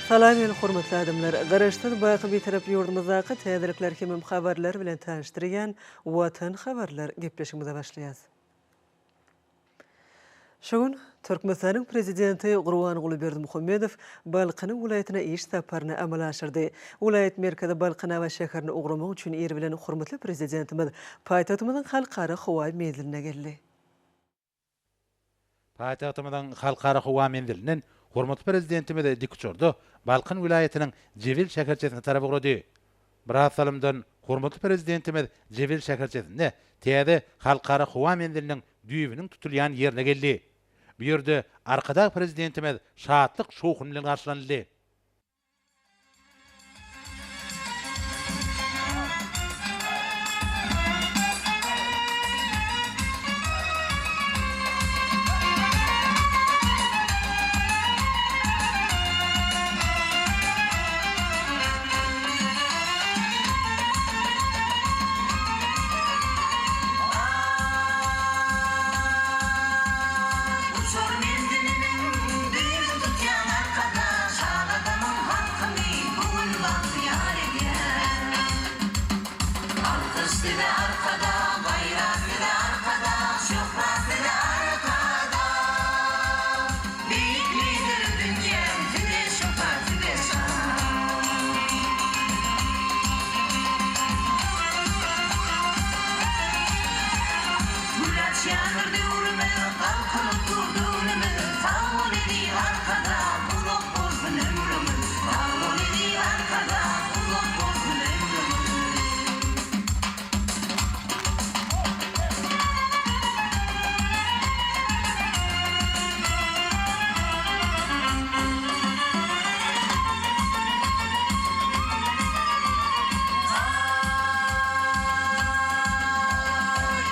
Salam el hormatly adamlar! Garaşsyz baky Bitarap ýurdumyzdaky täzelikler hemem habarlar bilen tanyşdyrýan Watan habarlar gepleşigimize başlaýas. Şu gün Türkmenistanyň Prezidenti Gurbanguly Berdimuhamedow Balkanyň welaýatyna iş saparyny amala aşyrdy. Welaýat merkezi Balkanabat şäherine ugramak üçin ir bilen hormatly Prezidentimiz paýtagtymyzyň Halkara howa menziline geldi. Paýtagtymyzyň Halkara howa menzilinden hormatly Prezidentimiz dikuçarda Balkan welaýatynyň Jebel şäherçesine tarap ugrady. Biraz salymdan hormatly Prezidentimiz Jebel şäherçesinde täze Halkara howa menziliniň düýbüniň tutulýan ýerine geldi. Bu ýerde Arkadag Prezidentimiz şatlyk-şowhun bilen garşylanyldy. Uçar menziliniň düýbün tutýan Arkadag Şagadamyň halkyny bu gün bagtyýar edýär. Alkyş size Arkadag, gaýrat size Arkadag, şöhrat size Arkadag. Beýik Lider dünýäm size şöhrat size şan. Gül açýandyr döwrümiz, galkynyp dur göwnümiz, Sag bol eziz Arkadag, uzak bolsun ömrüňiz! Sag bol eziz Arkadag, uzak bolsun ömrüňiz!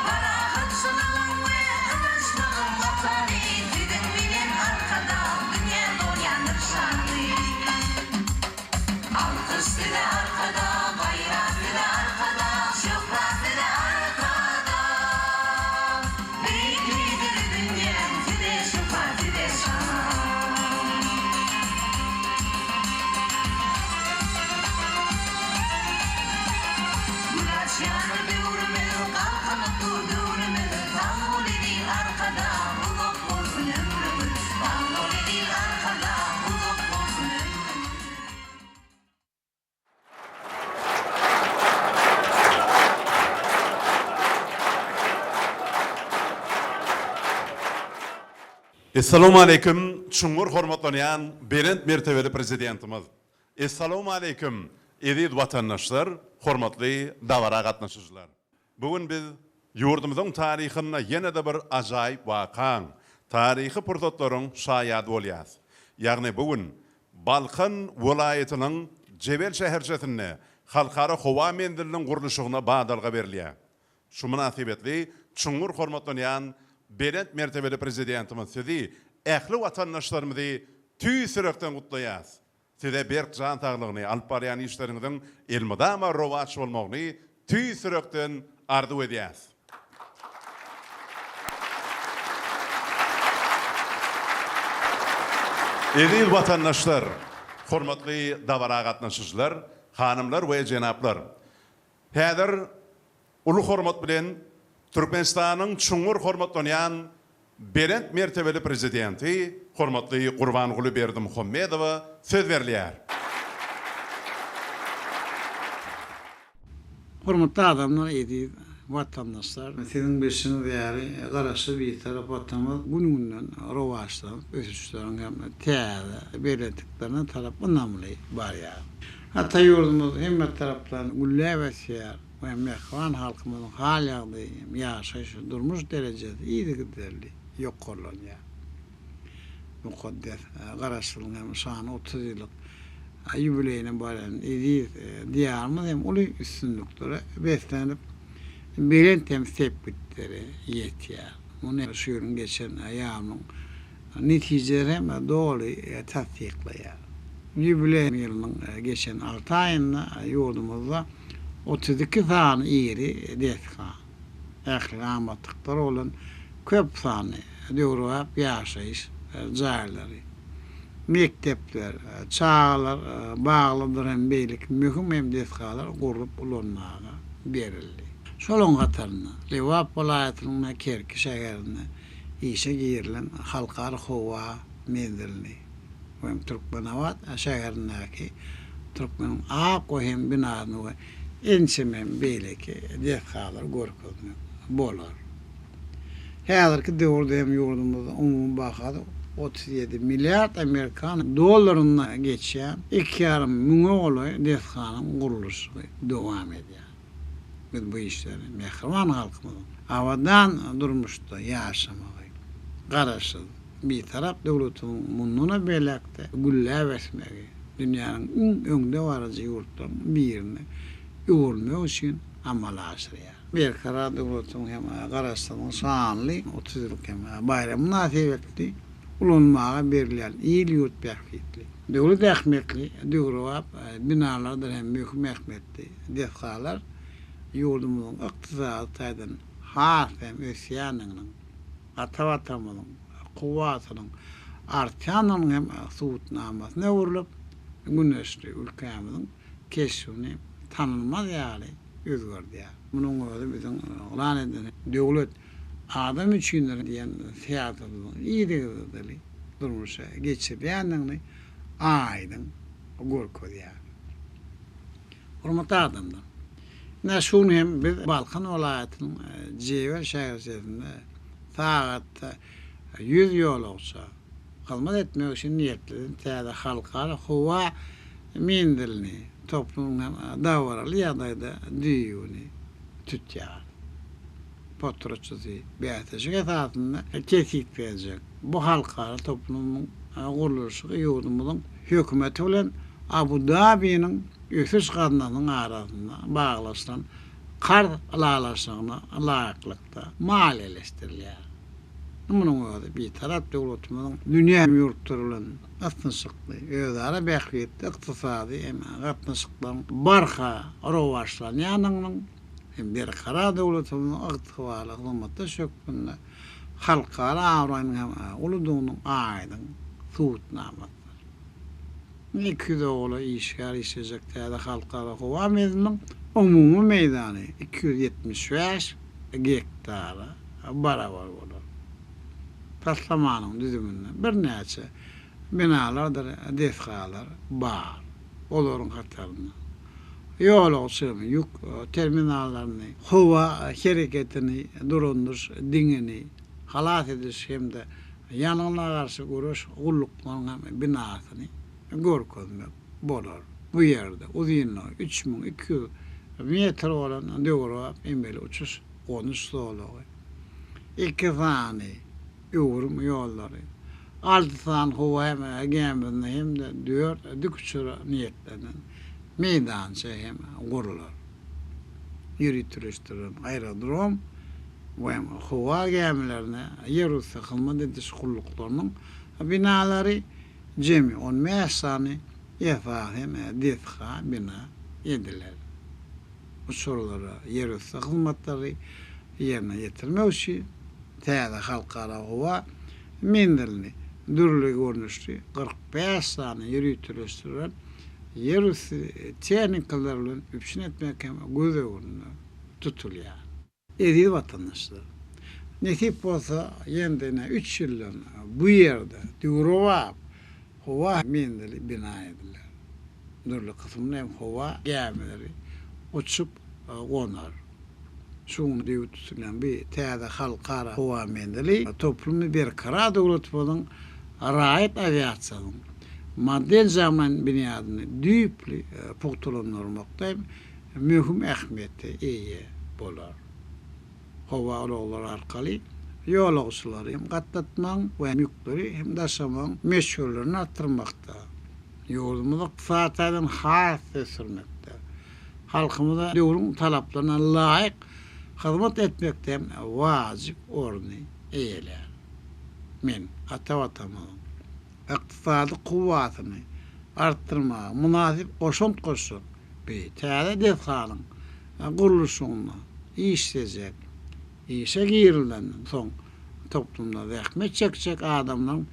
Parahatçylygyň we ynançlygyň Watany, Siziň bilen Arkadag dünýä dolýandyr şany. Alkyş size Arkadag, gaýrat size Arkadag, şöhrat size Arkadag. Beýik Lider dünýäň size şöhrat size şan. Gül açýandyr döwrümiz, galkynyp dur döwrümiz, Sag bol eziz Arkadag, uzak bolsun ömrüňiz! Sag bol eziz Arkadag, uzak bolsun ömrüňiz! Essalawmaleýkim çuňňur hormatlanýan belent mertebeli Prezidentimiz! Essalawmaleýkim eziz watandaşlar, hormatly dabara gatnaşyjylar! Bu gün biz ýurdumyzyň taryhynda ýene-de bir ajaýyp wakaň, taryhy pursatlaryň şaýady bolýas. Ýagny bu gün Balkan welaýatynyň Jebel şäherçesinde Halkara howa menziliniň gurluşygyna badalga berilýär. Şu mynasybetli çuňňur hormatlanýan belent mertebeli Prezidentimiz sizi, ähli watandaşlarymyzy tüýs ýürekden gutlaýas! Size berk jan saglygyny, alyp barýan işleriňiziň elmydama rowaç bolmagyny tüýs ýürekden arzuw edýäs. Eziz watandaşlar, hormatly dabara gatnaşyjylar, hanymlar we jenaplar! Häzir uly hormat bilen Türkmenistanyň çuňňur hormatlanýan belent mertebeli Prezidenti hormatly Gurbanguly Berdimuhamedowa söz berilýär. Hormatly adamlar, eziz watandaşlar! Siziň bilşiňiz ýaly, Garaşsyz, Bitarap Watanymyz gün-günden rowaçlanyp, ösüşleriň hem täze belentliklerine tarap ynamly barýar. Ata ýurdumyz hemme tarapdan gülläp ösýär we mähriban halkymyzyň hal-ýagdaýy hem ýaşaýyş, durmuş derejesi yzygiderli ýokarlanýar. Mukaddes Garaşsyzlygyň hem şanly 30 ýyllyk ýubileýine barýan eziz Diýarymyz hem uly üstünliklere beslenip, belent hem sepgitlere ýetýär. Muny şu ýylyň geçen ýarymynyň Netijeler hem doly tassyklaýar. Ýubileý ýylynyň geçen alty aýynda ýurdumyzda 32 sany iri desga, ähli amatlyklary bolan köp sanly döwrebap ýaşaýyş jaýlary. Mekdepler, çagalar baglarydyr hem beýleki möhüm hem desgalar gurlup ulanmaga berildi. Şolaryň hatarynda Lebap welaýatynyň Kerki şäherinde işe girilen Halkara howa menzilini we hem Türkmenabat şäherindäki Türkmeniň ak we hem binasyny we ençeme hem beýleki desgalary görkezmek bolar. Häzirki döwürde hem ýurdumyzda umumy bahasy 37 milliard amerikan dollaryndan geçýän iki ýarym müňe golaý desganyň gurluşygy dowam edýär. Biz bu işleri mähriban halkymyzyň abadan durmuşda ýaşamagy, Garaşsyz, Bitarap döwletimiziň mundan beýläk-de gülläp ösmegi, dünýäniň iň öňdebaryjy ýurtlarynyň birine öwrülmegi üçin amala aşyrýarys. Berkarar döwletiň hem Garaşsyzlygyň şanly 30 ýyllyk hem baýramy mynasybetli ulanmaga berilýän il-ýurt bähbitli, döwlet ähmiýetli döwrebap binalardyr hem möhüm ähmiýetli desgalar ýurdumyzyň ykdysady taýdan has hem ösýändiginiň, ata Watanymyzyň kuwwatynyň artýandygynyň hem subutnamasyna öwrülip, güneşli ülkämiziň keşbini tanylmaz ýaly özgerdýär. Munuň özi biziň yglan eden Döwlet adam üçindir diýen syýasatymyzyň yzygiderli durmuşa geçirilýändigini aýdyň görkezýär. Hormatly adamlar! Ine, şu gün hem biz Balkan welaýatynyň Jebel şäherçesinde sagatda 100 ýolagça hyzmat etmek üçin niýetlenen täze halkara howa menzilini toplumyň hem dabaraly ýagdaýda düýbüni tutýar. Potratçysy bäsleşik esasynda kesgitlenjek bu halkara toplumyň gurluşygy ýurdumyzyň Hökümeti bilen Abu-Dabiniň Ösüş gaznasynyň arasynda baglaşylan karz ylalaşygyna laýyklykda maliýeleşdirilýär. Munuň özi Bitarap döwletimiziň dünýä ýurtlary bilen ysnyşykly, özara bähbitli ykdysady hem gatnaşyklaryň barha rowaçlanýandygynyň hem Berkarar döwletimiziň ygtybarly hyzmatdaş hökmünde halkara abraýynyň hem uludygynyň aýdyň subutnamasydyr. 200 golaý işgär işlejek täze Halkara howa menziliniň umumy meýdany 275 gektara barabar bolar. Taslamanyň düzüminde birnäçe binalardyr desgalar bar. Olaryň hatarynda ýolagçy hem ýük terminallaryny, howa hereketini dolandyryş diňini, halas ediş hem-de ýangyna garşy göreş gulluklarynyň hem binasyny görkezmek bolar. Bu ýerde uzynlygy 3200 metr bolan döwrebap emeli uçuş-gonuş zolagy, iki sany öwrüm ýollary, alty sany howa gämisine hem-de dört dikuçara niýetlenen meýdança hem gurlar. Ýöriteleşdirilen aerodrom we howa gämilerine ýerüsti hyzmat ediş gulluklarynyň binalary, jemi on bäş sany esasy hem desga bina ediler. Uçarlara ýerüsti hyzmatlary ýerine ýetirmek üçin täze halkara howa menzilini dürli görnüşli 45 sany ýöriteleşdirilen ýerüsti tehnikalar bilen üpjün etmek hem göz öňünde tutulýar. Eziz watandaşlar! Nesip bolsa, ýene-de ine üç ýyldan bu ýerde döwrebap howa menzili bina ediler. Dürli kysymly hem howa gämileri uçup gonar. Şu gün düýbi tutulýan bu täze halkara howa menzili toplumy Berkarar döwletimiziň raýat awiasiýasynyň maddy-enjamlaýyn binýadyny düýpli pugtalandyrmakda hem möhüm ähmiýete eýe bolar. Howa ulaglary arkaly ýolagçylary hem gatnatmagyň we ýükleri hem daşamagyň möçberlerini artdyrmakda, ýurdumyzy ykdysady taýdan has-da ösdürmekde, halkymyza döwrüň talaplaryna laýyk hyzmat etmekde hem wajyp orny eýelär. Men ata Watanymyzyň ykdysady kuwwatyny artdyrmaga mynasyp goşant goşjak bu täze desganyň gurluşygynda işlejek, işe girilenden soň toplumda zähmet çekjek adamlaryň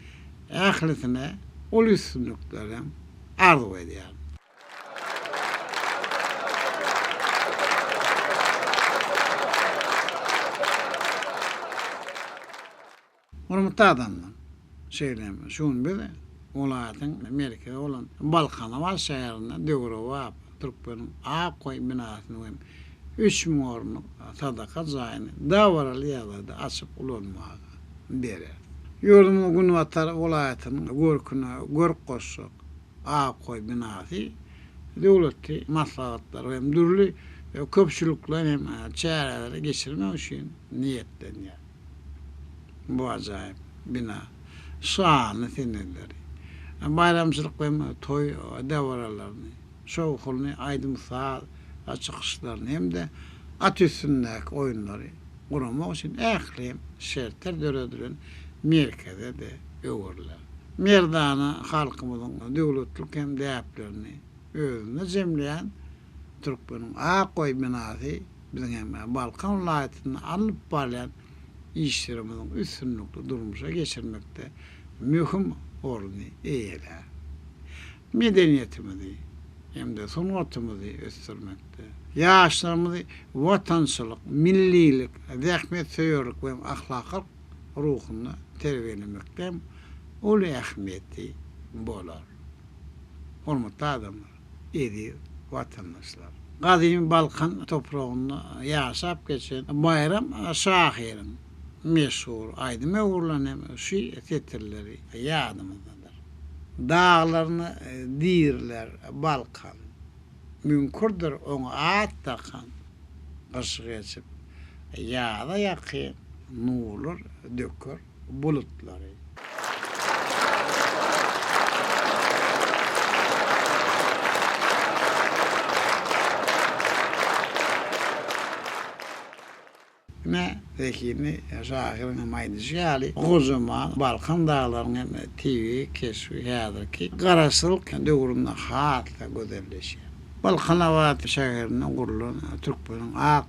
ählisine. uly üstünlikleri hem arzuw edýärin. Hormatly adamlar! Şeýle hem şu gün biz welaýatyň merkezi bolan Balkanabat şäherinde döwrebap Türkmeniň ak öýi binasyny hem 3000 orunlyk sadaka jaýyny dabaraly ýagdaýda açyp ulanmaga bereris. Ýurdumyzyň günbatar welaýatynyň görküne görk goşjak Ak öý binasy döwletli maslahatlary hem dürli köpçülikleýin hem çäreleri geçirmek üçin niýetlenýär. Bu ajaýyp bina şanly seneleri, baýramçylyk hem toý dabaralaryny, şowhunly aýdym-saz çykyşlaryny hem-de at üstündäki oýunlary guramak üçin ähli şertler döredilen merkeze-de öwrüler. Merdana halkymyzyň döwletlilik hem däplerini özünde jemleýän Türkmeniň ak öýi binasy biziň hem Balkan welaýatynda alnyp barylýan işlerimiziň üstünlikli durmuşa geçirmekde möhüm orny eýelär. Medeniýetimizi hem-de sungatymyzy ösdürmekde, ýaşlarymyzy watançylyk, millilik, zähmetsöýerlik we ahlakylyk ruhunda terbiýelemekde hem uly ähmiýeti bolar. Hormatly adamlar! Eziz watandaşlar! Gadymy Balkan topragynda ýaşap geçen Baýram şahyryň meşhur aýdyma öwrülen hem şu setirleri ýadymyzdadyr. Daglaryny diýrler Balkan. Müňkürdir oňa at dakan. Gyşy geçip, ýaza ýakyn nurlar döker bulutlary. Ine, zehinli şahyryň hem aýdyşy ýaly, gojaman Balkan daglarynyň hem tebigy keşbi häzirki Garaşsyzlyk döwründe has-da gözelleşýär. Balkanabat şäherinde gurlan Türkmeniň ak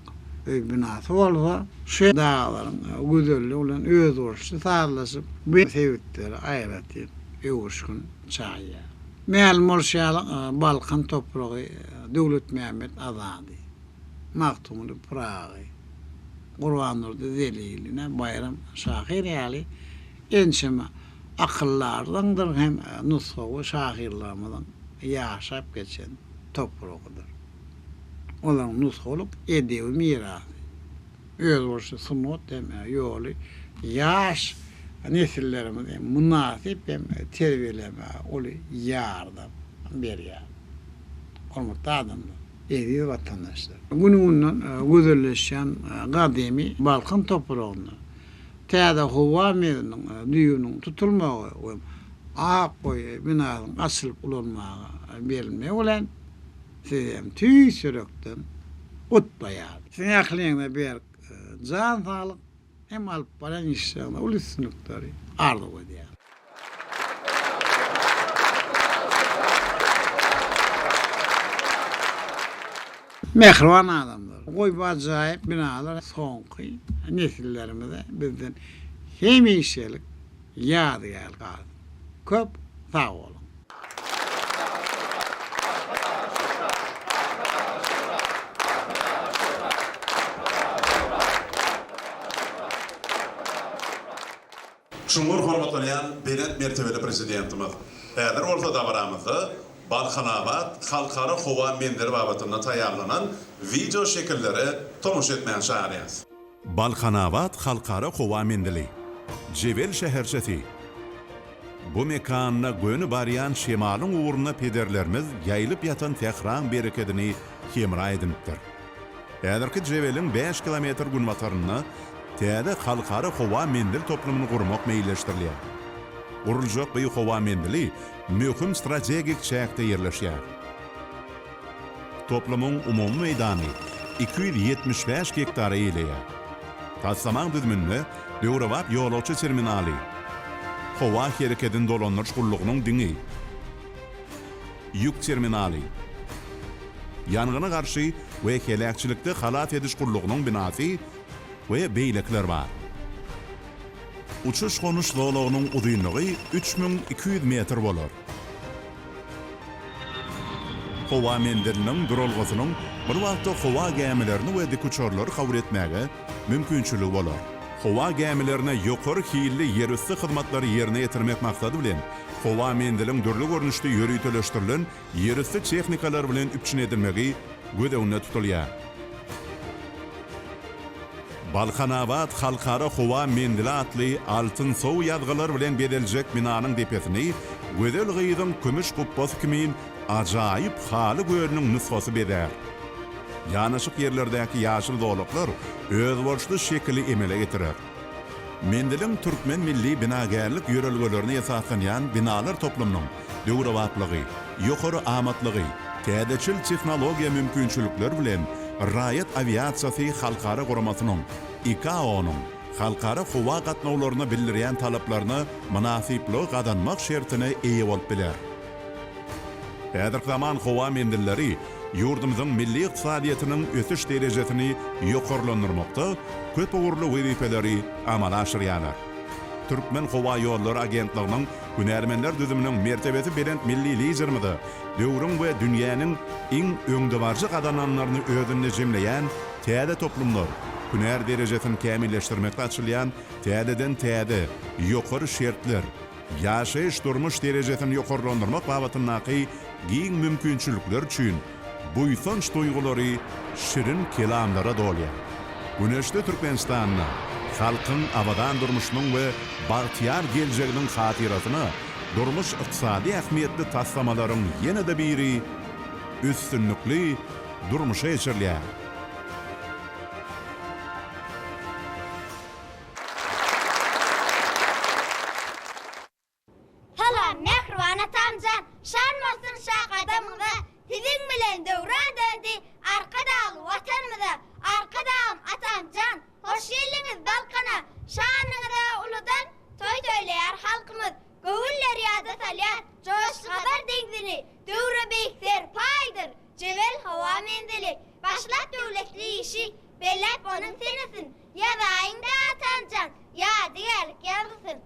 öý binasy bolsa, şu daglaryň gözelligi bilen özboluşly sazlaşyp, bu sebitlere aýratyn öwüşgin çaýýar. Mälim bolşy ýaly, Balkan topragy Döwletmämmet Azady, Magtymguly Pyragy, Gurbandurdy Zelilini, Baýram şahyr ýaly ençeme akyldarlaryňdyr hem nusgawy şahyrlarymyzyň ýaşap geçen topragydyr. Olaryň nusgalyk edebi mirasy, özboluşly sungat hem ýoly ýaş nesillerimizi mynasyp hem terbiýelemäge uly ýardam berýär. Hormatly adamlar! Eziz watandaşlar! Gün-günden gözelleşýän gadymy Balkan topragynda täze howa menziliniň düýbüniň tutulmagy we Ak öý binasynyň açylyp ulanmaga berilmegi bilen sizi hem tüýs ýürekden gutlaýaryn. Siziň ähliňize berk jan saglyk hem alyp barýan işleriňizde uly üstünlikleri arzuw edýärin. Mähriban adamlar, goý bu ajaýyp binalar soňky nesillerimize bizden hemişelik ýadygär galsyn. Köp sag boluň! Çuňňur hormatlanýan belent mertebeli Prezidentimiz! Häzir bolsa dabaramyzda Balkanabat Halkara howa menzili babatynda taýýarlanan wideo şekillere tomaşa etmäge çagyrýarys. Balkanabat Halkara howa menzili. Jebel şäherçesi. Bu mekanda göni barýan şemalyň ugrunda pederlerimiz ýaýylyp ýatan sähraň berekedini hemra edinipdir. Häzirki Jebeliň bäş kilometr günbatarynda täze Halkara howa menzil toplumyny gurmak meýilleşdirilýär. Guruljak bu howa menzili möhüm strategik çäkde ýerleşýär. Toplumyň umumy meýdany 275 gektary eýeleýär. Taslamaň düzüminde döwrebap ýolagçy terminaly, howa herekedini dolandyryş gullugynyň diňi, ýük terminaly, ýangyna garşy we heläkçilikde halas ediş gullugynyň binasy we beýlekiler bar. Uçuş-gonuş zolagynyň uzynlygy 3200 metr bolar. Howa menziliniň duralgasynyň bir wagtda howa gämilerini we dikuçarlary kabul etmäge mümkinçiligi bolar. Howa gämilerine ýokary hilli ýerüsti hyzmatlary ýerine ýetirmek maksady bilen, howa menziliň dürli görnüşli ýöriteleşdirilen ýerüsti tehnikalar bilen üpjün edilmegi göz öňünde tutulýar. Balkanabat Halkara howa menzili atly altynsow ýazgylar bilen bezeljek binanyň depesini gözel gyzyň kümüş gupbasy kimin ajaýyp haly gölüniň nusgasy bezär. Ýanaşyk ýerlerdäki ýaşyl zolaklar özboluşly şekili emele getirer. Menziliň türkmen milli binagärlik ýörelgelerine esaslanýan binalar toplumynyň döwrebaplygy, ýokary amatlygy, täzeçil tehnologiýa mümkinçilikleri bilen Raýat awiasiýasy halkara guramasynyň, ICAO-nyň, halkara howa gatnawlaryna bildirýän talaplaryna mynasyplygy gazanmak şertine eýe bolup biler. Häzirki zaman howa menzilleri ýurdumyzyň milli ykdysadyýetiniň ösüş derejesini ýokarlandyrmakda köp ugurly wezipeleri amala aşyrýarlar. Türkmenhowaýollary agentliginiň hünärmenler düzüminiň mertebesi belent milli Liderimize döwrüň we dünýäniň iň öňdebaryjy gazananlaryny özünde jemleýän täze toplumlar, hünär derejesini kämilleşdirmekde açylýan täzeden-täze ýokary şertler, ýaşaýyş-durmuş derejesini ýokarlandyrmak babatyndaky giň mümkinçilikler üçin buýsanç duýgulary şirin kelamlara dolýar. Güneşli Türkmenistanda halkyň abadan durmuşynyň we bagtyýar geljeginiň hatyrasyna durmuş-ykdysady ähmiýetli taslamalaryň ýene-de biri üstünlikli durmuşa geçirilýär. Salam mähriban atamjan şan bolsun şa gadamyňyza siziň bilen döwran döndi Arkadagly watanymyza Arkadagym atamjan hoş geldiňiz Balkana şanyňyza uludan toý toýlaýar halkymyz göwünler ýada salýar joşly Hazar deňzini döwre beýik serpaýdyr Jebel howa menzili başlap döwletli işi belläp onuň senesin Ýazaýyň-da Atamjan, ýadygärlik ýazgysyn.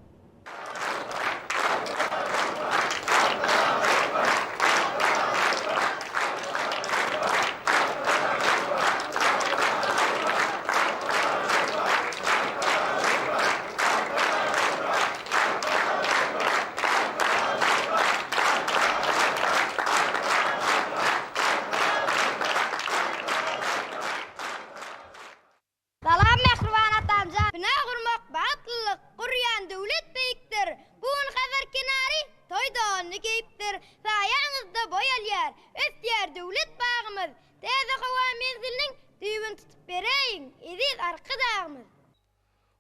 Salam mähriban atamjan! Bina gurmak bagtlylyk, gurýan döwlet beýikdir. Bu gün Hazar kenary toý donuny geýipdir. Saýaňyzda boý alýar, ösýär döwlet bagymyz. Täze howa menziliniň düýbüni tutup beräýiň, eziz Arkadagymyz!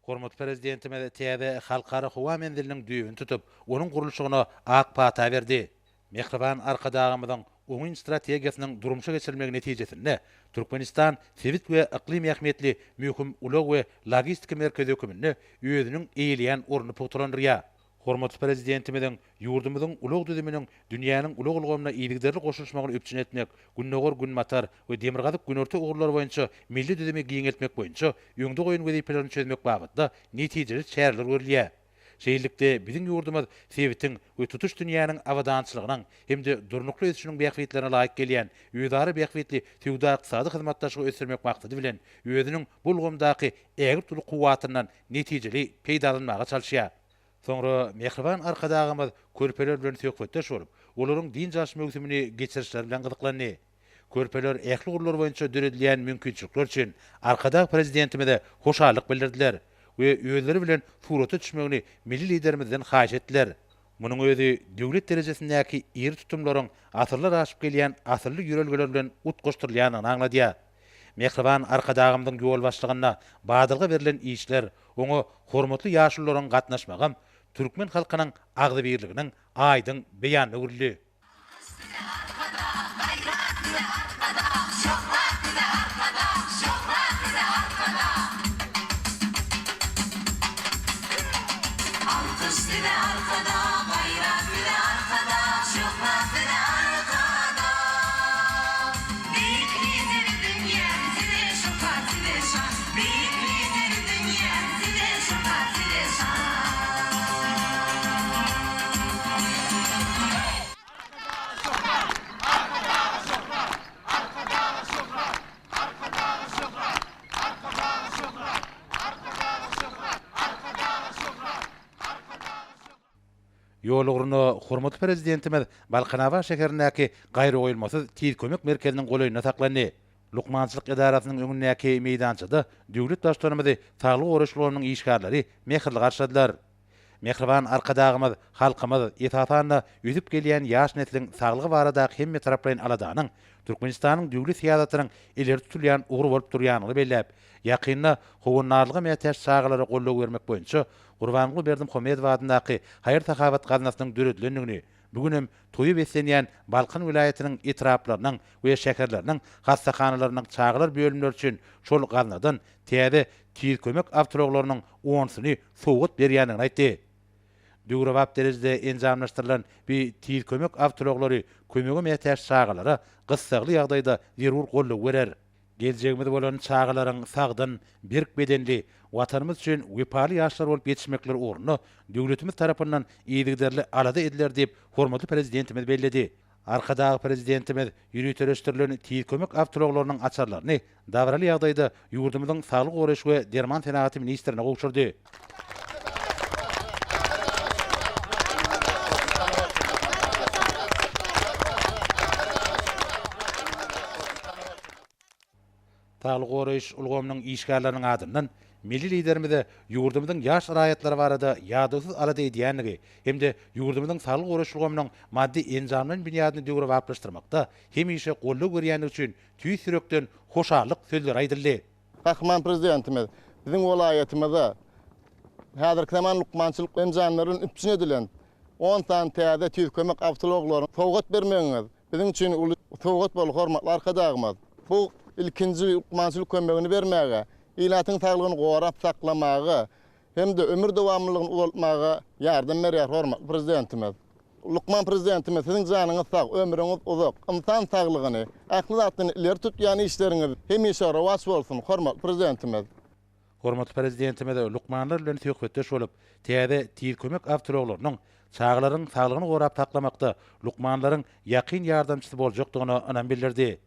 Hormatly Prezidentimiz täze Halkara howa menziliniň düýbüni tutup, onuň gurluşygyna ak pata berdi. Mähriban Arkadagymyzyň oňyn strategiýasynyň durmuşa geçirilmegi netijesinde Türkmenistan sebit we yklym ähmiýetli möhüm ulag we logistika merkezi höküminde özüniň eýeleýän ornuny pugtalandyrýar. Hormatly Prezidentimiziň ýurdumyzyň ulag düzüminiň dünýäniň ulag ulgamyna yzygiderli goşulyşmagyny üpjün etmek, Gündogar-Günbatar we Demirgazyk-Günorta ugurlary boýunça milli düzümi giňeltmek boýunça öňde goýan wezipelerini çözmek babatda netijeli çäreler görülýär. Şeýlelikde, biziň ýurdumyz sebitiň we tutuş dünýäniň abadançylygynyň hem-de durnukly ösüşiniň bähbitlerine laýyk gelýän özara bähbitli söwda-ykdysady hyzmatdaşlygy ösdürmek maksady bilen, özüniň bu ulgamdaky ägirt uly kuwwatyndan netijeli peýdalanmaga çalyşýar. Soňra mähriban Arkadagymyz körpeler bilen söhbetdeş bolup, olaryň dynç alyş möwsümini geçirişleri bilen gyzyklandy. Körpeler ähli ugurlar boýunça döredilýän mümkinçilikler üçin Arkadag Prezidentimize hoşallyk bildirdiler we özleri bilen surata düşmegini milli Liderimizden haýyş etdiler. Munuň özi döwlet derejesindäki iri tutumlaryň asyrlar aşyp gelýän asylly ýörelgeler bilen utgaşdyrylýandygyny aňladýar. Mähriban Arkadagymyzyň ýolbaşçylygynda badalga berlen işler, oňa hormatly ýaşulularyň gatnaşmagam türkmen halkynyň agzybirliginiň aýdyň beýanyna öwrüldi. Ýol ugrunda hormatly Prezidentimiz Balkanabat şäherindäki Gaýragoýulmasyz tiz kömek merkeziniň golaýynda saklandy. Lukmançylyk edarasynyň öňündäki meýdançada döwlet Baştutanymyzy saglygy goraýyş ulgamynyň işgärleri mähirli garşyladylar. Mähriban Arkadagymyz halkymyz, esasan-da, ösüp gelýän ýaş nesliň saglygy baradaky hemmetaraplaýyn aladanyň Türkmenistanyň döwlet syýasatynyň ileri tutulýan ugry bolup durýandygyny belläp, ýakynda howandarlyga mätäç çagalara goldaw bermek boýunça Gurbanguly Berdimuhamedow adyndaky haýyr-sahawat gaznasynyň döredilendigini, bu gün hem toýa beslenýän Balkan welaýatynyň etraplarynyň we şäherleriniň hassahanalarynyň çagalar bölümleri üçin şol gaznadan täze Tiz kömek awtoulaglarynyň onsuny sowgat berýändigini aýtdy. Döwrebap derejede enjamlaşdyrylan bi Tiz kömek awtoulaglary kömege mätäç çagalara gyssagly ýagdaýda zerur goldaw berer. Geljegimiz bolan çagalaryň sagdyn, berk bedenli, Watanymyz üçin wepaly ýaşlar bolup ýetişmekleri ugrunda döwletimiz tarapyndan yzygiderli alada ediler diýip, hormatly Prezidentimiz belledi. Arkadag Prezidentimiz ýöriteleşdirilen Tiz kömek awtoulaglarynyň açarlaryny dabaraly ýagdaýda ýurdumyzyň saglygy goraýyş we derman senagaty ministrine gowşurdy. Saglygy goraýyş ulgamynyň işgärleriniň adyndan milli Liderimize ýurdumyzyň ýaş raýatlary barada ýadawsyz alada edýändigi hem-de ýurdumyzyň saglygy goraýyş ulgamynyň maddy-enjamlaýyn binýadyny döwrebaplaşdyrmakda hemişe goldaw berýändigi üçin tüýs ýürekden hoşallyk sözleri aýdyldy. Gahryman Prezidentimiz biziň welaýatymyza häzirki zaman lukmançylyk enjamlary bilen üpjün edilen on sany täze Tiz kömek awtoulaglaryny sowgat bermegiňiz biziň üçin uly sowgat boldy, hormatly Arkadagymyz bu ilkinji lukmançylyk kömegini bermäge, ilatyň saglygyny gorap saklamaga hem-de ömür dowamlylygyny uzaltmaga ýardam berýär, hormatly Prezidentimiz. Lukman Prezidentimiz siziň janyňyz sag, ömrüňiz uzak, ynsan saglygyny ähli zatdan ileri tutýan işleriňiz hemişe rowaç bolsun, hormatly Prezidentimiz. Hormatly Prezidentimiz lukmanlar bilen söhbetdeş bolup, täze Tiz kömek awtoulaglarynyň çagalaryň saglygyny gorap saklamakda lukmanlaryň ýakyn ýardamçysy boljakdygyna ynam bildirdi.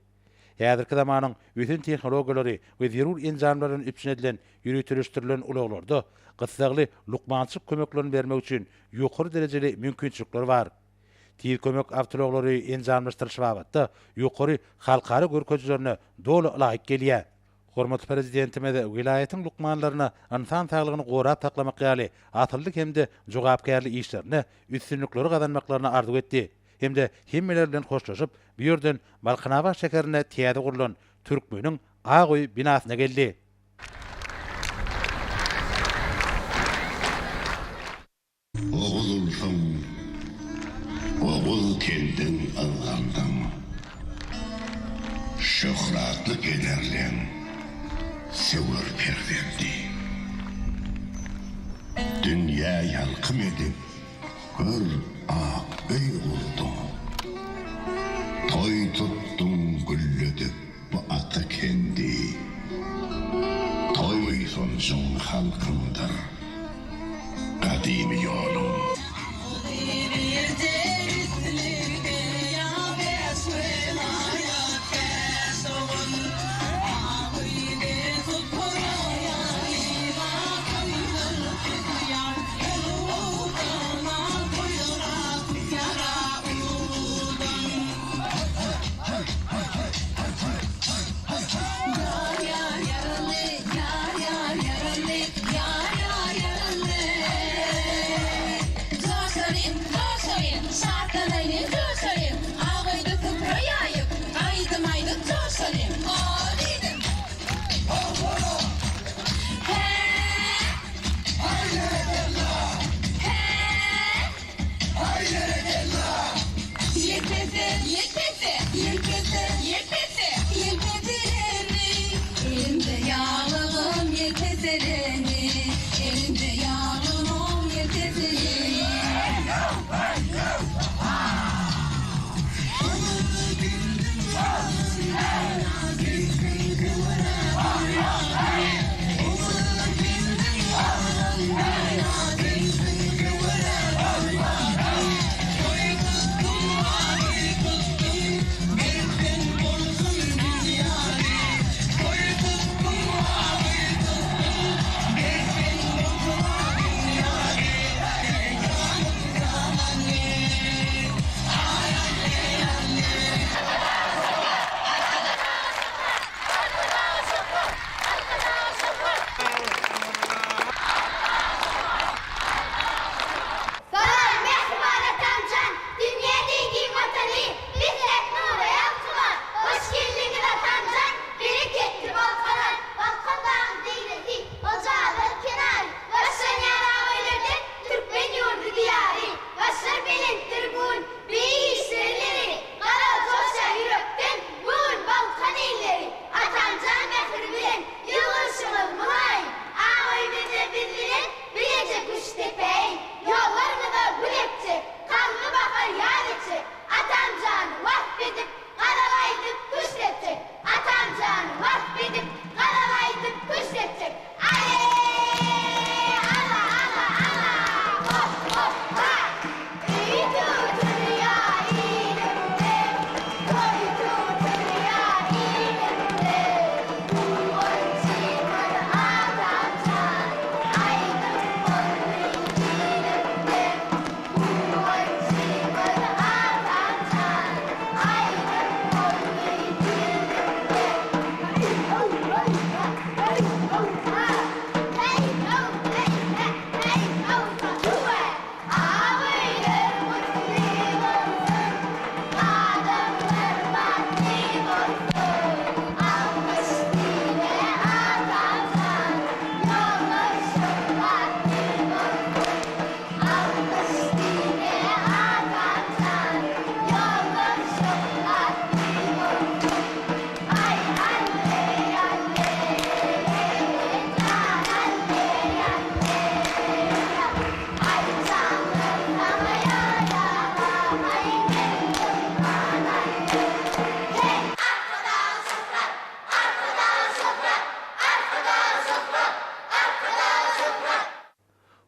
Häzirki zamanyň ösen tehnologiýalary we zerur enjamlar bilen üpjün edilen ýöriteleşdirilen ulaglarda gyssagly lukmançylyk kömeklerini bermek üçin ýokary derejeli mümkinçilikler bar. Tiz kömek awtoulaglary enjamlaşdyryş babatda ýokary halkara görkezijilerine doly ylaýyk gelýär. Hormatly Prezidentimiz welaýatyň lukmanlaryna ynsan saglygyny gorap saklamak ýaly asylly hem-de jogapkärli işlerinde üstünlikleri gazanmaklaryny arzuw etdi hem-de hemmeler bilen hoşlaşyp, bu ýerden Balkanabat şäherinde täze gurlan Türkmeniň ak öýi binasyna geldi. Oguz ulsuň, oguz telden yzgaldyň, Şöhratly pederleň söwer perzendi. Dünýä ýalkym edip, gör, ak öý gurduň, Toý tutduň gülledip bu ata kendi. Toý buýsanjyň halkyňdyr. Gadymy ýoluň.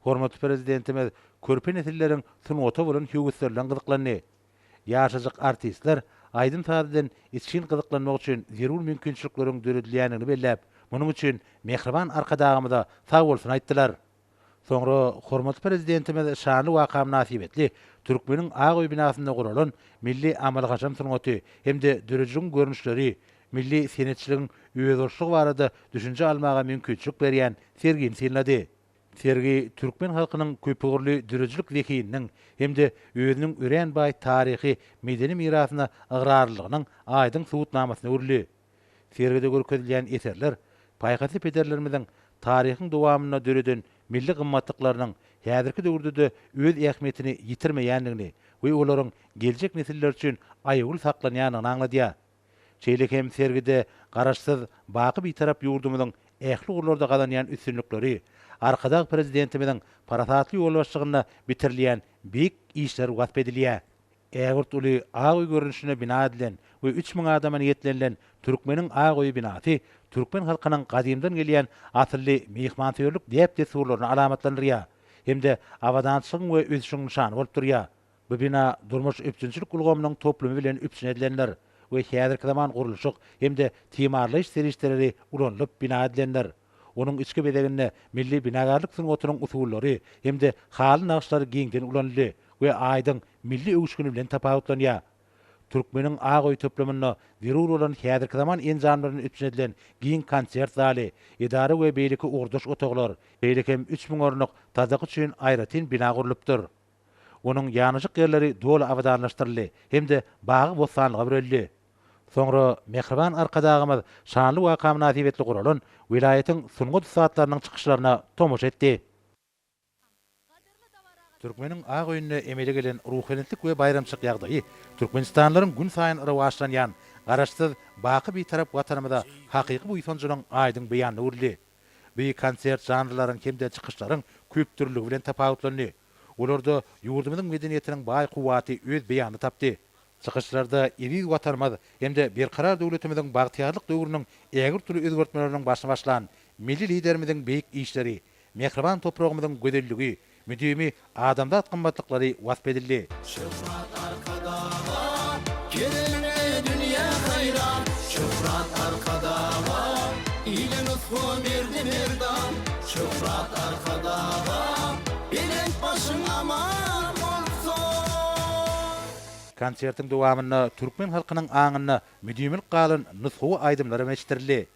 Hormatly Prezidentimiz körpe nesilleriň sungata bolan höwesleri bilen gyzyklandy. Ýaşajyk artistler aýdym-saz bilen içgin gyzyklanmak üçin zerur mümkinçilikleriň döredilýändigini belläp, munuň üçin mähriban Arkadagymyza sagbolsun aýtdylar. Soňra hormatly Prezidentimiz şanly waka mynasybetli Türkmeniň ak öýi binasynda guralan milli amaly-haşam sungaty hem-de döredijiligiň görnüşleri, milli senetçiligiň özboluşlygy barada düşünje almaga mümkinçilik berýän sergini synlady. Sergi türkmen halkynyň köpugurly döredijilik zehininiň hem-de özüniň örän baý taryhy, medeni mirasyna ygrarlylygynyň aýdyň subutnamasyna öwrüldi. Sergide görkezilýän eserler paýhasly pederlerimiziň taryhyň dowamynda döreden milli gymmatlyklarynyň häzirki döwürde-de öz ähmiýetini ýitirmeýändigini we olaryň geljek nesiller üçin aýawly saklanýandygyny aňladýar. Şeýle hem sergide Garaşsyz, baky Bitarap ýurdumyzyň ähli ugurlarda gazanýan üstünlikleri, Arkadag Prezidentimiziň parasatly ýolbaşçylygynda bitirilýän beýik işler wasp edilýär. Ägirt uly ak öý görnüşinde bina edilen we 3000 adama niýetlenilen Türkmeniň ak öýi binasy türkmen halkynyň gadymdan gelýän asylly myhmansöýerlik däp-dessurlaryny alamatlandyrýar hem-de abadançylygyň we ösüşiň nyşany bolup durýar. Bu bina durmuş üpjünçilik ulgamynyň toplumy bilen üpjün edilendir we häzirki zaman gurluşyk hem-de timarlaýyş serişdeleri ulanylyp bina edilendir. Onuň içki bezeginde milli binagärlik sungatynyň usullary hem-de haly nagyşlary giňden ulanyldy we aýdyň milli öwüşgini bilen tapawutlanýar. Türkmeniň ak öýi toplumynda zerur bolan häzirki zaman enjamlar bilen üpjün edilen giň konsert zaly, edara we beýleki ugurdaş otaglar, şeýle hem 3000 orunlyk sadaka üçin aýratyn bina gurlupdyr. Onuň ýanaşyk ýerleri doly abadanlaşdyryldy hem-de bagy-bossanlyga büreldi. Soňra mähriban Arkadagymyz şanly waka mynasybetli guralan welaýatyň sungat ussatlarynyň çykyşlaryna tomaşa etdi. Türkmeniň ak öýünde emele gelen ruhubelentlik we baýramçylyk ýagdaýy türkmenistanlylaryň günsaýyn rowaçlanýan Garaşsyz, baky Bitarap Watanymyza hakyky buýsanjynyň aýdyň beýanyna öwrüldi. Bu konsert žanrlaryň hem-de çykyşlaryň köpdürlüligi bilen tapawutlandy. Olarda ýurdumyzyň medeniýetiniň baý kuwwaty öz beýanyny tapdy. Çykyşlarda eziz Watanymyz hem-de Berkarar döwletimiziň bagtyýarlyk döwrüniň ägirt uly özgertmeleriniň başyny başlan Milli Liderimiziň beýik işleri, mähriban topragymyzyň gözelligi, müdimi adamzat gymmatlyklary wasp edildi. Şöhrat Arkadaga, keremine dünýä haýran, Şöhrat Arkadaga, ile nusga berdi merdan, Şöhrat Arkadaga, belent başyň aman bolsun! Konsertiň dowamynda türkmen halkynyň aňynda müdimilik galan nusgawy aýdymlar hem eşitdirildi.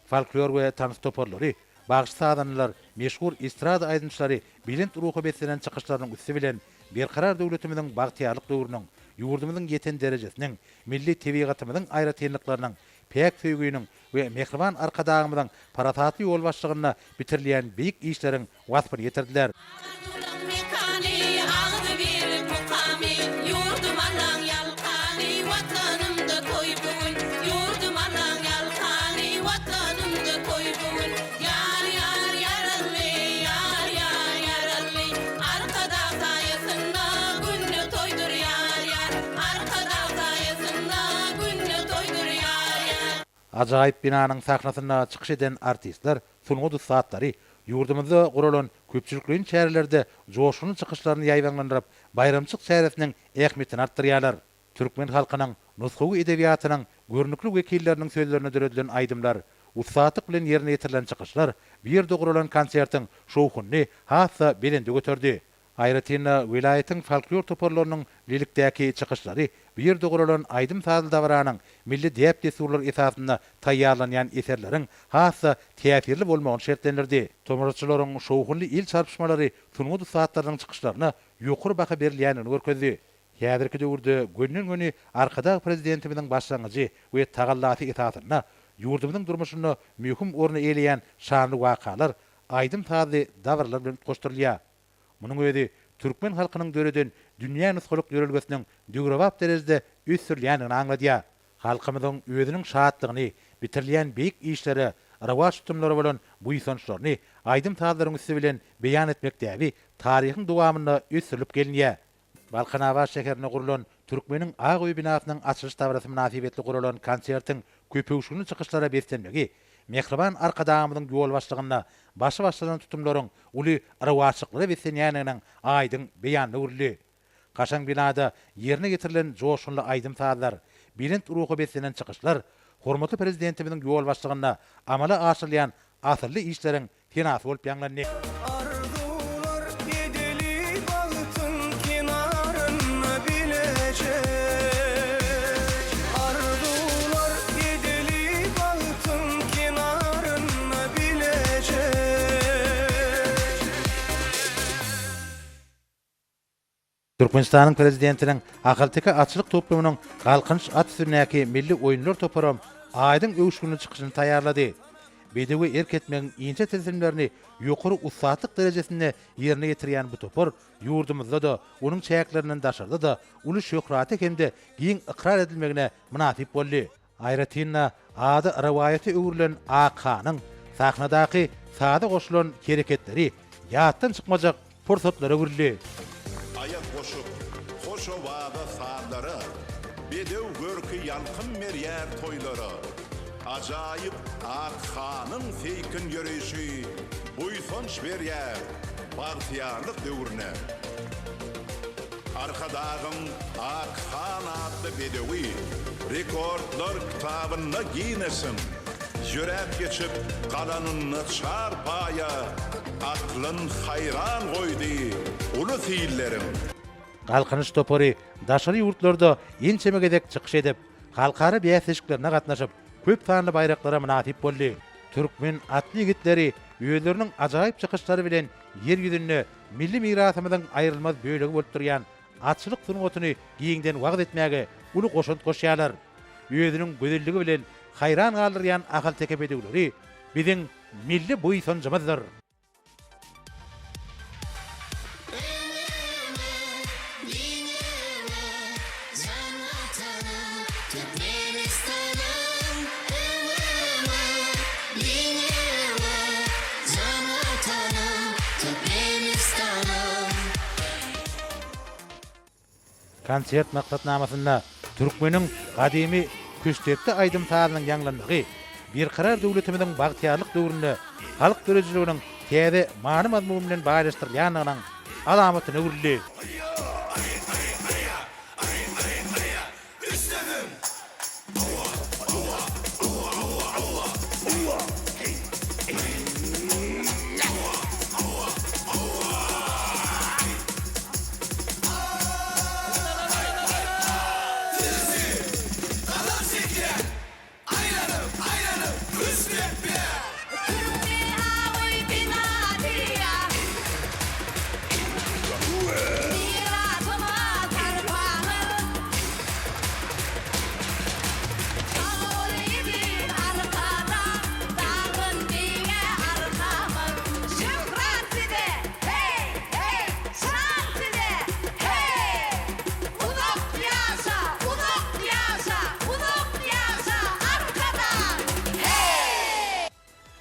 Folklor we tans toparlary, bagşy-sazandalar, meşhur estrada aýdymçylary belent ruha beslenen çykyşlarynyň üsti bilen Berkarar döwletimiziň bagtyýarlyk döwrüniň, ýurdumyzyň ýeten derejesiniň, milli tebigatymyzyň aýratynlyklarynyň, päk söýginiň we mähriban Arkadagymyzyň parasatly ýolbaşçylygynda bitirilýän beýik işleriň waspyny ýetirdiler. Arzuwlaň mekany, agzybirlik mukamy, Ýurdum Allaň ýalkany, Watanymda toý bu gün. Ýurdum Allaň ýalkany, Watanymda toý bu gün. Ýar, ýar, ýarally, ýar, ýar, ýarally, Arkadag saýasynda günde toýdur ýar, ýar. Arkadag saýasynda günde toýdur ýar, ýar. Ajaýyp binanyň sahnasynda çykyş eden artistler, sungat ussatlary ýurdumyzda guralan köpçülikleýin çärelerde joşgunly çykyşlaryny ýaýbaňlandyryp, baýramçylyk çäresiniň ähmiýetini artdyrýarlar. Türkmen halkynyň nusgawy edebiýatynyň görnükli wekilleriniň sözlerine döredilen aýdymlar, ussatlyk bilen ýerine ýetirilen çykyşlar bu ýerde guralan konsertiň şowhunyny has-da belende göterdi. Aýratyn-da, welaýatyň folklor toparlarynyň bilelikdäki çykyşlary bu ýerde guralan aýdym-sazly dabaranyň milli däp-dessurlar esasynda taýýarlanýan eserleriň has-da täsirli bolmagyny şertlendirdi. Tomaşaçylaryň şowhunly el çarpyşmalary sungat ussatlarynyň çykyşlaryna ýokary baha berilýändigini görkezdi. Häzirki döwürde gönden-göni Arkadag Prezidentimiziň başlangyjy we tagallasy esasynda ýurdumyzyň durmuşynda möhüm orny eýeleýän şanly wakalar aýdym-sazly dabaralar bilen utgaşdyrylýar. Munuň özi türkmen halkynyň döreden dünýä nusgalyk ýörelgesiniň döwrebap derejede ösdürilýändigini aňladýar. Halkymyzyň özüniň şatlygyny, bitirilýän beýik işlere, rowaç tutumlara bolan buýsançlaryny aýdym-sazlaryň üsti bilen beýan etmek däbi taryhyň dowamynda ösdürilip gelinýär. Balkanabat şäherinde gurlan Türkmeniň ak öýi binasynyň açylyş dabarasy mynasybetli guralan konsertiň köpöwüşginli çykyşlara beslenmegi. Mähriban Arkadagymyzyň ýolbaşçylygynda başy başlanan tutumlaryň uly rowaçlyklara beslenýändiginiň aýdyň beýanyna öwrüldi. Kaşaň binada ýerine ýetirilen joşgunly aýdym-sazlar, belent ruha beslenen çykyşlar hormatly Prezidentimiziň ýolbaşçylygynda amala aşyrylýan asylly işleriň senasy bolup ýaňlandy. Arzuwlar edeli bagtyň kenarynda bileje Arzuwlar edeli bagtyň kenarynda bileje. Türkmenistanyň Prezidentiniň Ahalteke atçylyk toplumynyň Galkynyş at üstündäki milli oýunlar toparam aýdyň öwüşginli çykyşyny taýýarlady. Bedewe erk etmegiň inçe tilsimlerini ýokary ussatlyk derejesinde ýerine ýetirýän bu topar ýurdumyzda-da, onuň çäklerinden daşarda-da uly şöhrata hem-de giň ykrar edilmegine mynasyp boldy. Aýratyn-da, ady rowaýata öwrülen Akhanyň sahnadaky saza goşulan hereketleri ýatdan çykmajak pursatlara öwrüldi. Aýak goşup, hoş owaza sazlara, Bedew görki ýalkym berýär toýlara. Ajaýyp Akhanyň seýkin ýöreýşi Buýsanç berýär bagtyýarlyk döwrüne. Arkadagyň Ak han atly bedewi Rekordlar kitabynda Ginnesiň ýöräp geçip galanynda çar paýa aklyn haýran goýdy uly silleriň. Galkynyş topary daşary ýurtlarda ençeme gezek çykyş edip, halkara bäsleşiklerine gatnaşyp, köp sanly baýraklara mynasyp boldy. Türkmen atly ýigitleri özleriniň ajaýyp çykyşlary bilen Ýer ýüzünde milli mirasymyzyň aýrylmaz bölegi bolup durýan atçylyk sungatyny giňden wagyz etmäge uly goşant goşýarlar. Özüniň gözelligi bilen haýran galdyrýan ahalteke bedewleri biziň milli buýsanjymyzdyr. Konsert maksatnamasynda türkmeniň gadymy küştdepdi aýdym-sazynyň ýaňlanmagy Berkarar döwletimiziň bagtyýarlyk döwründe halk döredijiliginiň täze many-mazmun bilen baýlaşdyrylýandygynyň alamatyna öwrüldi.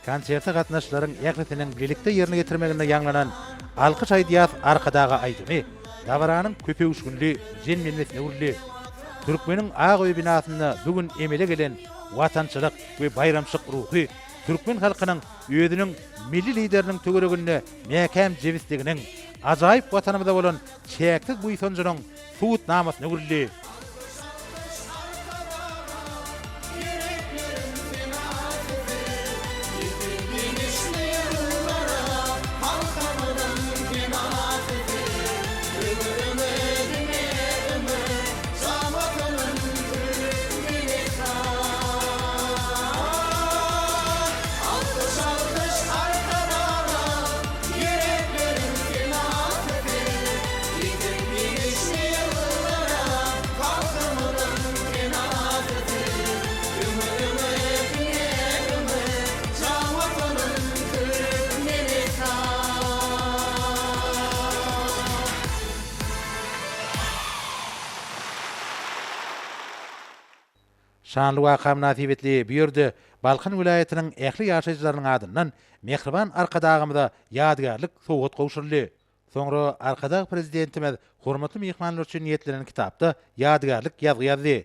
Konserte gatnaşyjylaryň ählisiniň bilelikde ýerine ýetirmeginde ýaňlanan Alkyş aýdýas Arkadaga aýdymy dabaranyň köpöwüşginli jemlenmesine öwrüldi. Türkmeniň ak öýi binasynda bu gün emele gelen watançylyk we baýramçylyk ruhy türkmen halkynyň özüniň Milli Lideriniň töwereginde mäkäm jebisliginiň, ajaýyp Watanymyza bolan çäksiz buýsanjynyň subutnamasyna öwrüldi. Şanly waka mynasybetli bu ýerde Balkan welaýatynyň ähli ýaşaýjylarynyň adyndan mähriban Arkadagymyza ýadygärlik sowgat gowşuryldy. Soňra Arkadag Prezidentimiz hormatly myhmanlar üçin niýetlenen kitapda ýadygärlik ýazgy ýazdy.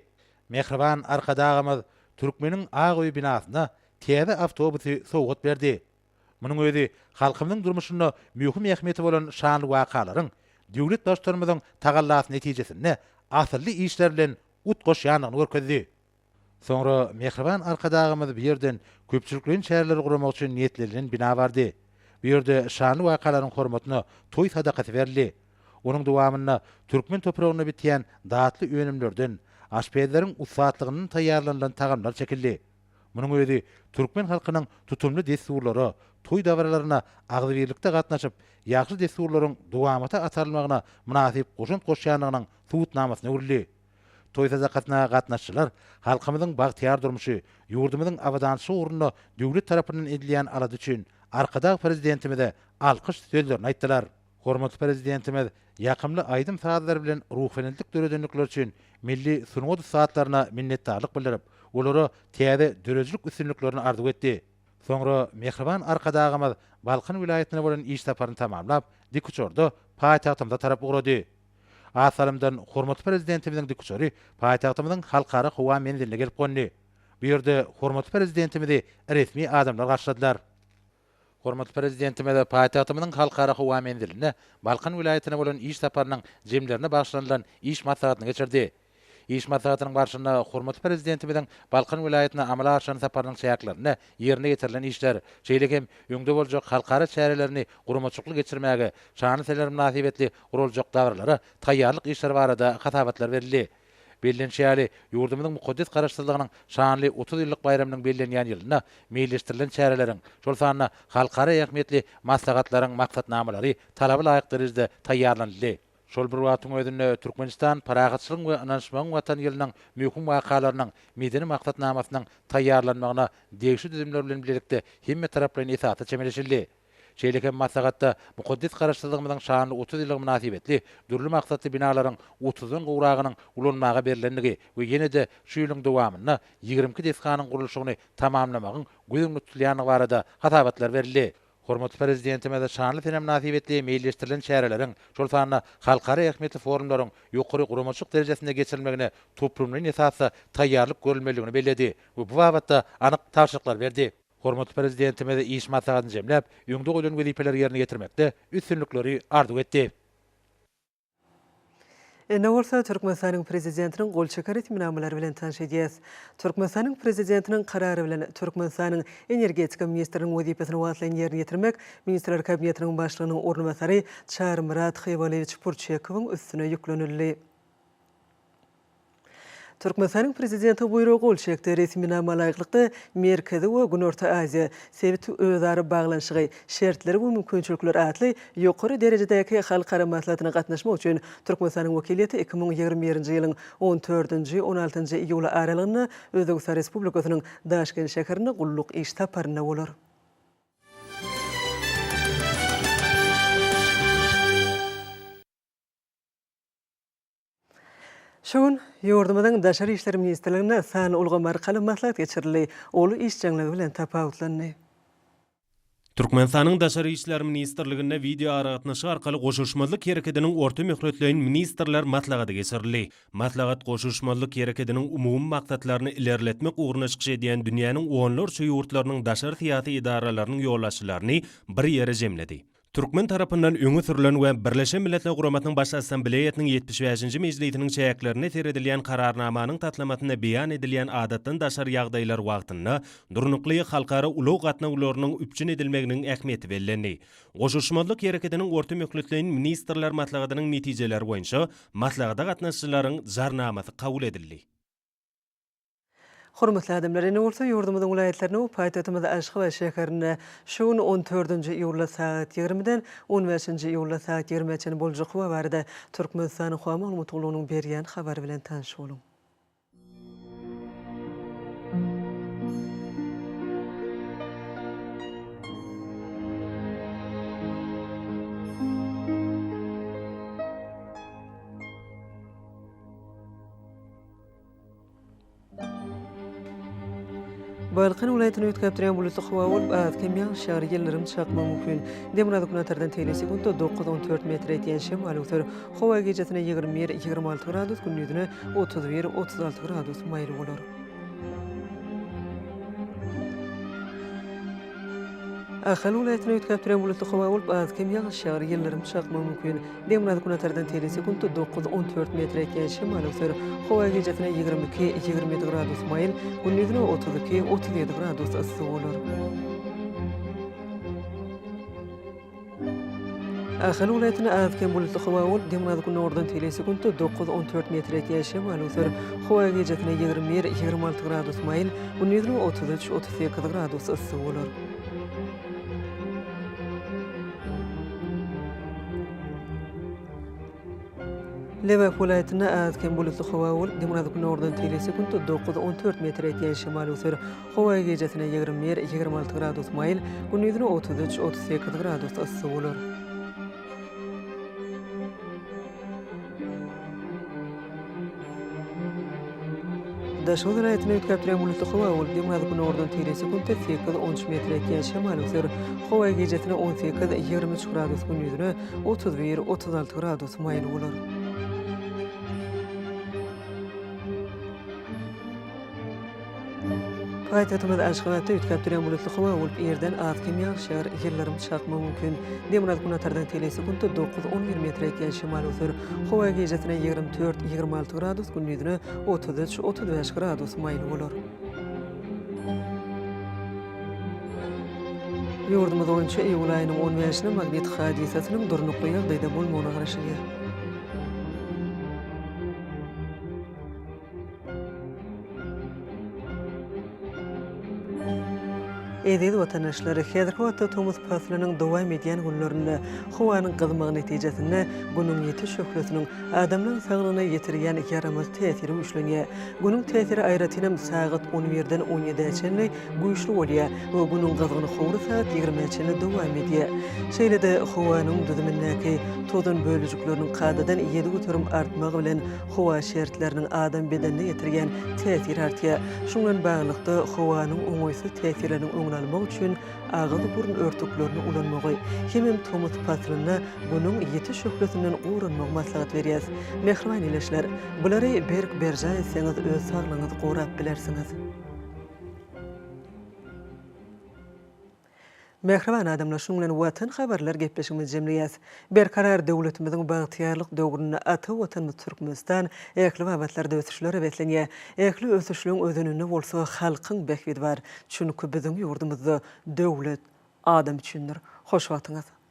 Mähriban Arkadagymyz Türkmeniň ak öýi binasyna. täze awtobusy sowgat berdi. Munuň özi halkymyzyň durmuşynda möhüm ähmiýeti bolan şanly wakalaryň döwlet Baştutanymyzyň tagallasy netijesinde asylly işler bilen utgaşýandygyny görkezdi. Soňra mähriban Arkadagymyz bu ýerden köpçülikleýin çäreleri guramak üçin niýetlenilen bina bardy. Bu ýerde şanly wakalaryň hormatyna toý sadakasy berildi. Onuň dowamynda türkmen topragynda bitýän datly önümlerden, aşpezleriň ussatlygyndan taýýarlanylan tagamlar çekildi. Munuň özi türkmen halkynyň tutumly dessurlara, toý dabaralaryna agzybirlikde gatnaşyp, ýagşy dessurlaryň dowamata atarylmagyna mynasyp goşant goşýandygynyň subutnamasyna öwrüldi. Toý sadakasyna gatnaşyjylar halkymyzyň bagtyýar durmuşy, ýurdumyzyň abadançylygy ugrunda döwlet tarapyndan edilýän alada üçin Arkadag Prezidentimize alkyş sözlerini aýtdylar. Hormatly Prezidentimiz ýakymly aýdym-sazlar bilen ruhubelentlik döredendikleri üçin milli sungat ussatlaryna minnetdarlyk bildirip, olara täze döredijilik üstünliklerini arzuw etdi. Soňra mähriban Arkadagymyz Balkan welaýatyna bolan iş saparyny tamamlap, dikuçarda paýtagtymyza tarap ugrady. Az salymdan hormatly Prezidentimiziň dikuçary paýtagtymyzyň Halkara howa menziline gelip gondy. Bu ýerde hormatly Prezidentimizi resmi adamlar garşyladylar. Hormatly Prezidentimiz paýtagtymyzyň Halkara howa menzilinde Balkan welaýatyna bolan iş saparynyň jemlerine bagyşlanylan iş maslahatyny geçirdi. Iş maslahatynyň barşynda hormatly Prezidentimiziň Balkan welaýatyna amala aşyran saparynyň çäklerinde ýerine ýetirilen işler, şeýle hem öňde boljak halkara çärelerini guramaçylykly geçirmäge, şanly seneler mynasybetli guraljak dabaralara taýýarlyk işleri barada hasabatlar berildi. Bellenişi ýaly, ýurdumyzyň mukaddes Garaşsyzlygynyň şanly 30 ýyllyk baýramynyň bellenýän ýylynda meýilleşdirilen çäreleriň, şol sanda halkara ähmiýetli maslahatlaryň maksatnamalary talaba laýyk derejede taýýarlanyldy. Şol bir wagtyň özünde, Türkmenistan Parahatçylygyň we ynanyşmagyň Watany ýylynyň möhüm wakalarynyň medeni maksatnamasynyň taýýarlanmagyna degişli düzümler bilen bilelikde hemmetaraplaýyn esasda çemeleşildi. Şeýle hem maslahatda mukaddes Garaşsyzlygymyzyň şanly 30 ýyllygy mynasybetli dürli maksatly binalaryň otuzdan gowragynyň ulanmaga berlendigi we ýene-de şu ýylyň dowamynda 22 desganyň gurluşygyny tamamlamagyň göz öňünde tutulýandygy barada hasabatlar berildi. Hormatly Prezidentimiz şanly sene mynasybetli meýilleşdirilen çäreleriň, şol sanda halkara ähmiýetli forumlaryň ýokary guramaçylyk derejesinde geçirilmegine toplumlaýyn esasda taýýarlyk görülmelidigini belledi we bu babatda anyk tabşyryklary berdi. Hormatly Prezidentimiz iş maslahatyny jemläp, öňde goýlan wezipeleri ýerine ýetirmekde üstünlikleri arzuw etdi. Indi bolsa Türkmenistanyň Prezidentiniň gol çeken resminamalary bilen tanyş edýäs. Türkmenistanyň Prezidentiniň Karary bilen, Türkmenistanyň Energetika ministriniň wezipesini wagtlaýyn ýerine ýetirmek Ministrler Kabinetiniň Başlygynyň orunbasary Çarymyrat Hywalyýewiç Purçekowyň üstüne ýüklenildi. Türkmenistanyň Prezidenti buýruga gol çekdi. Resminama laýyklykda, Merkezi we Günorta Aziýa, sebit özara baglanyşygy, şertleri we mümkinçilikleri atly ýokary derejedäki halkara maslahatyna gatnaşmak üçin Türkmenistanyň wekiliýeti 2021-nji ýylyň on dördünji, on altynjy iýuly aralygynda Özbegistan Respublikasynyň Daşkent şäherinde gulluk iş saparynda bolar. Şu gün ýurdumyzyň Daşary işler ministrliginde sanly ulgam arkaly maslahat geçirildi. Ol işjeňligi bilen tapawutlandy. Türkmenistanyň Daşary işler ministrliginde wideoaragatnaşyk arkaly Goşulyşmazlyk Herekediniň orta möhletleýin ministrler maslahaty geçirildi. Maslahat Goşulyşmazlyk Herekediniň umumy maksatlaryny ilerletmek ugrunda çykyş edýän dünýäniň onlarça ýurtlarynyň daşary syýasy edaralarynyň ýolbaşçylaryny bir ýere jemledi. Türkmen tarapyndan öňe sürlen we Birleşen Milletler Guramasynyň Baş Assambleýasynyň 75-nji mejlisiniň çäklerinde seredilýän Kararnamanyň taslamasynda beýan edilýän adatdan daşary ýagdaýlar wagtynda durnukly halkara ulag gatnawlarynyň üpjün edilmeginiň ähmiýeti bellendi. Goşulyşmazlyk hereketiniň orta möhletleýin ministrler maslahatynyň netijeleri boýunça maslahata gatnaşyjylaryň Jarnamasy kabul edildi. Hormatly adamlar, indi bolsa ýurdumyzyň welaýatlarynda we paýtagtymyz Aşgabat şäherinde şu gün on dördünji iýulda sagat ýigrimiden on bäşinji iýulda sagat ýigrimä çenli boljak howa barada Türkmenistanyň Howa maglumat gullugynyň berýän habary bilen tanyş boluň. Balkan welaýatynda üýtgäp durýan bulutly howa bolup, az-kem ýagyş ýagar, ýyldyrym çakmagy mümkin. Demirgazyk günortadan tegelek sekuntda 9-14 metre ýetýän şemal öwser. Howa gijesine 21, 26 gradus, gündizine 31, 36 gradus maýyl bolar. Ahal welaýatynda üýtgäp duran bulutly howa bolup, az-kem ýagyş ýagar, ýyldyrym çakmagy mümkin. Demirgazyk günortadan teýli sekuntda dokuz, 14 metre ýetýän şemal öwser. Howa gijesine 22, 27 gradus maýyl, gündizine 32, 37 gradus yssy bolar. Ahal welaýatynda az-kem bulutly howa bolup, demirgazyk-günordan teýle sekuntda dokuz, 14 metre ýetýän şemal öwser. Howa gijesine 21, 26 gradus maýyl, gündizine 33, 38 gradus yssy bolar. Lebap welaýatynda az-kem bulutly howa bolup, demirgazyk-günordan teýle sekuntda dokuz, 14 metre ýetýän şemal öwser. Howa gijesine 21, 26 gradus maýyl, gündizine 33, 38 gradus yssy bolar. Daşoguz welaýatynda üýtgäp durýan bulutly howa bolup, demirgazyk-günordan teýle sekuntda sekiz, on üç metre ýetýän şemal öwser. Howa gijesine 18, 23 gradus, gündizine 31, 36 gradus maýyl bolar. Paýtagtymyz Aşgabatda üýtgäp durýan bulutly howa bolup, irden az-kem ýagyş ýagar, ýyldyrym çakmagy mümkin. Demirgazyk-günortadan teýle sekuntda dokuz, 11 metre ýetýän şemal öwser. Howa gijesine 24, 26 gradus, gündizine 33, 35 gradus maýyl bolar. Ýurdumyz boýunça iýul aýynyň on bäşine magnit hadysasynyň durnukly ýagdaýda bolmagyna garaşylýar. Eziz watandaşlar, häzirki wagtda tomus paslynyň dowam edýän günlerinde howanyň gyzmagy netijesinde Günüň ýiti şöhlesiniň adamlaryň saglygyna ýetirýän ýaramaz täsiri güýçlenýär. Günüň täsiri aýratynam sagat on birden on ýedä çenli güýçli bolýar we Günüň gyzgyn howry sagat ýigrimä çenli dowam edýär. Şeýle-de howanyň düzümindäki tozan bölejikleriniň kadadan 7% artmagy bilen Howa şertleriniň adam bedenine ýetirýän täsiri artýar. Şunuň bilen baglylykda, howanyň oňaýsyz täsirleriniň öňüni almak üçin agyz-burun örtüklerini ulanmagy hemem tomus paslynda Günüň ýiti şöhlesinden goranmagy maslahat berýäris. Mähriban ildeşler, bulary berk berjaý etseňiz öz saglygyňyzy gorap bilersiňiz. Mähriban adamlar şunuň bilen Watan habarlar gepleşigimizi jemleýäs. Berkarar döwletimiziň bagtyýarlyk döwründe ata Watanymyz Türkmenistan ähli babatlarda ösüşlere beslenýär. Ähli ösüşleň özeninde bolsa halkyň bähbidi bar. Çünki biziň ýurdumyzda döwlet adam üçindir. Hoş wagtyňyz.